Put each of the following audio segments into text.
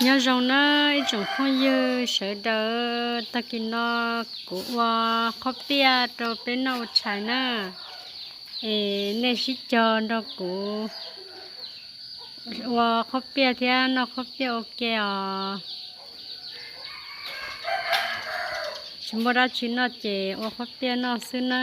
Nyob zoo na ib tsoom phooj ywg sawv daws, tag kis no kuv ua qhob piaj rau peb noj ua tshais na. Es nej sib cog nrog kuv ua qhob piaj thiab noj qhob piaj ua ke os. Tsis muaj dab tsi noj ces ua qhob piaj noj xwb na.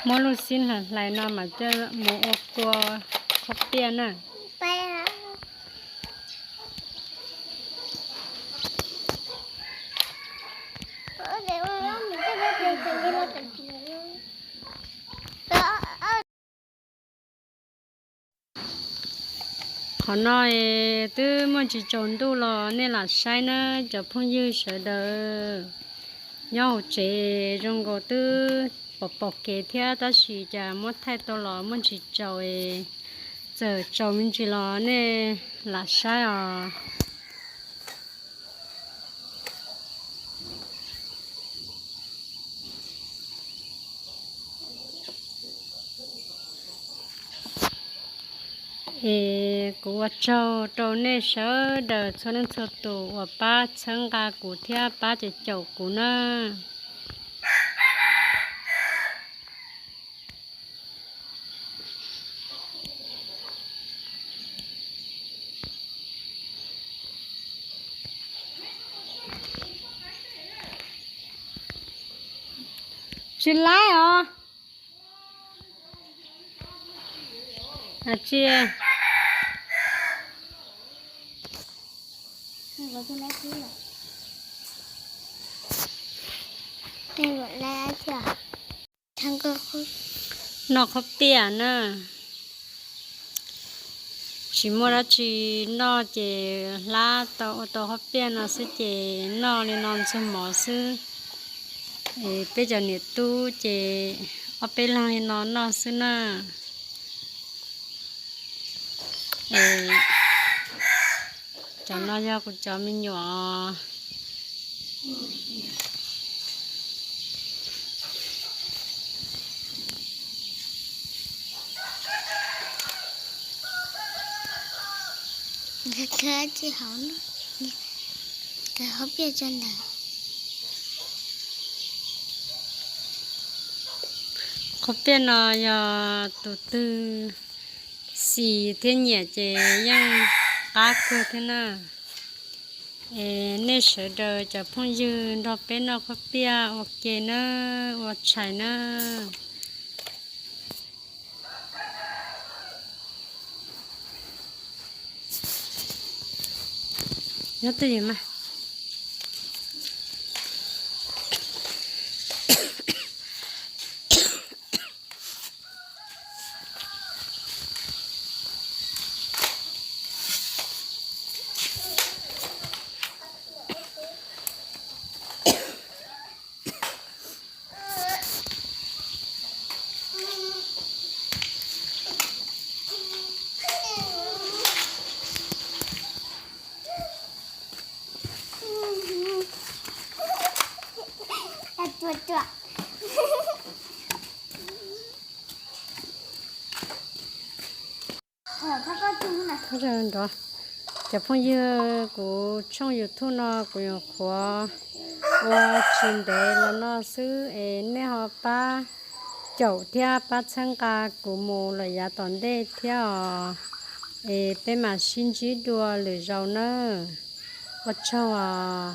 Muab lub xib hlais hlais no mas coj mus ua kua qhob piaj na. Qhov no es twb muaj tsis tsaus ntuj los nej lam saib na cov phooj ywg sawv daws. Nyob hauv tsev zoo nkaus twb pom pom kev thiab tab sis cas muab thaij tau los muaj tsis tsaus es, txawm tsaus me ntsis los nej lam saib os. Es kuv ua tsaug rau nej sawv daws txhua leej txhua tus uas pab txhawb nqa kuv thiab pab caum caum kuv na. Tsis laib os. Tsis noj qhob piaj na. Tsis muaj dab tsi noj ces hlab tau ua tau qhob piaj no xwb ces noj li no ntxuag mov xwb. Es peb cov niam tub ces ob peb leeg li no noj xwb na. Es cov no yog kuv cov me nyuam. Qhob piaj no yog tus twg xis thiab nyiam ces yeej qab kawg thiab na. Es nej sawv daws cov phooj ywg nrog peb noj qhob piaj ua ke na, ua tshais na. Nyob twj ywm mas. Cov phooj ywg, kuv tshooj YouTube no kuv nyuam qhuav ua tsis ntev los no xwb es nej ho pab caum thiab pab txhawb nqa kuv mus lawm yav tom ntej thiab os. Es peb mam sib ntsib dua lwm zaus nawb. Ua tsaug os.